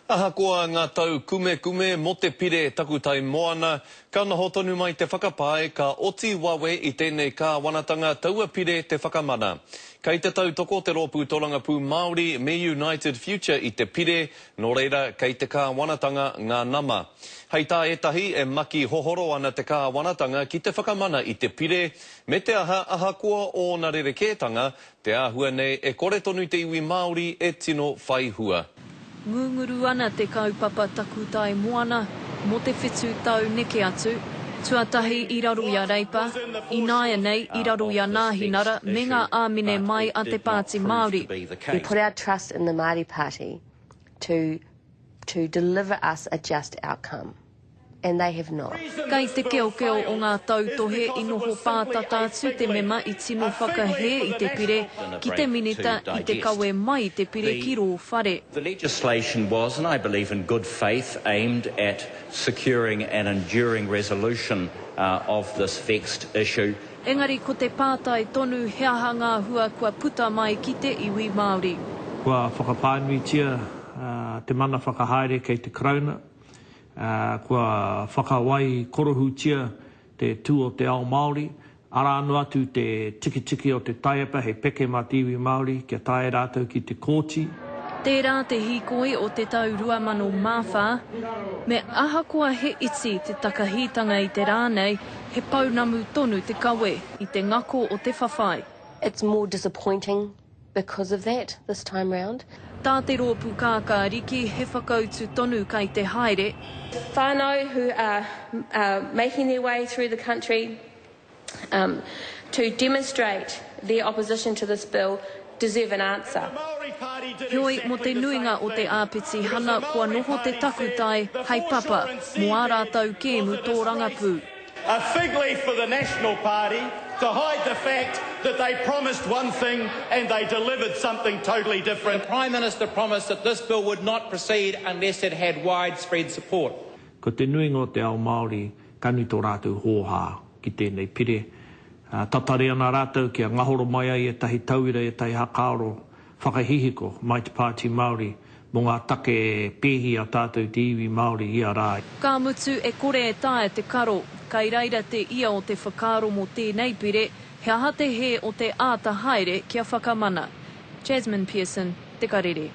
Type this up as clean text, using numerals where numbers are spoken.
Ahakoa ngā taukumekume mō te pire takutai moana, ka noho tonu mai te whakapae ka oti wawe i tēnei kāwanatanga taua pire te whakamana. Kei te tautoko te Rōpū Torangapū Māori me United Future i te pire, nō reira kei te kāwanatanga ngā nama. Hei tā ētahi, e maki hohoro ana te kāwanatanga ki te whakamana i te pire, me te aha ahakoa ōna rerekētanga, Te āhua nei e kore tonu te iwi Māori e tino whai hua. Ngunguru ana te kaupapa takutai moana mō te whitu tau neke atu, tuatahi i raro i a Reipa, ināianei i raro i a Nāhinara me ngā āmine mai a te Pāti Māori. We put our trust in the Māori Party to to deliver us a just outcome. and they have not. Kei te keokeo o ngā tautohe i noho pātata atu te mema i tino whakahē i te pire ki te Minita i te kawe mai i te pire ki rō whare. The legislation was, and I believe in good faith, aimed at securing an enduring resolution of this vexed issue. Engari ko te pātai tonu he aha ngā hua kua puta mai ki te iwi Māori. Kua whakapānuitia te mana whakahaere kei te Karauna. ā, kua whakawai korohūtia te tū o te ao Māori, arā noa atu te tikitiki o te taiapa hei peke mā te iwi Māori kia taea e rātou ki te kōti. Tērā te hīkoi o te tau 2004, me ahakoa he iti te takahitanga i te rā nei, he pounamu tonu te kawe i te ngako o te whawhai. It's more disappointing because of that this time round. Tā te rōpū kākāriki he whakautu tonu kai te haere. Whānau who are making their way through the country to demonstrate their opposition to this bill deserve an answer. Heoi, mō te nuinga o te āpitihana kua noho te takutai hei papa mō ā rātou kēmu tōrangapū. A fig leaf for the National Party to hide the fact that they promised one thing and they delivered something totally different. The Prime Minister promised that this bill would not proceed unless it had widespread support. Ko te nuinga o te ao Māori ka nui tō rātou hōhā ki tēnei pire. Tatari ana rātou kia ngahoro mai ai ētahi tauira, ētahi hakaaro whakahihiko mai te Pāti Māori mō ngā take e pēhi a tātou te iwi Māori ia rā. Ka mutu e kore e taea te karo. Kai reira te ia o te whakaaro mō tēnei pire, he aha te hē o te āta haere kia whakamana? Jasmine Pearson, Te Karere.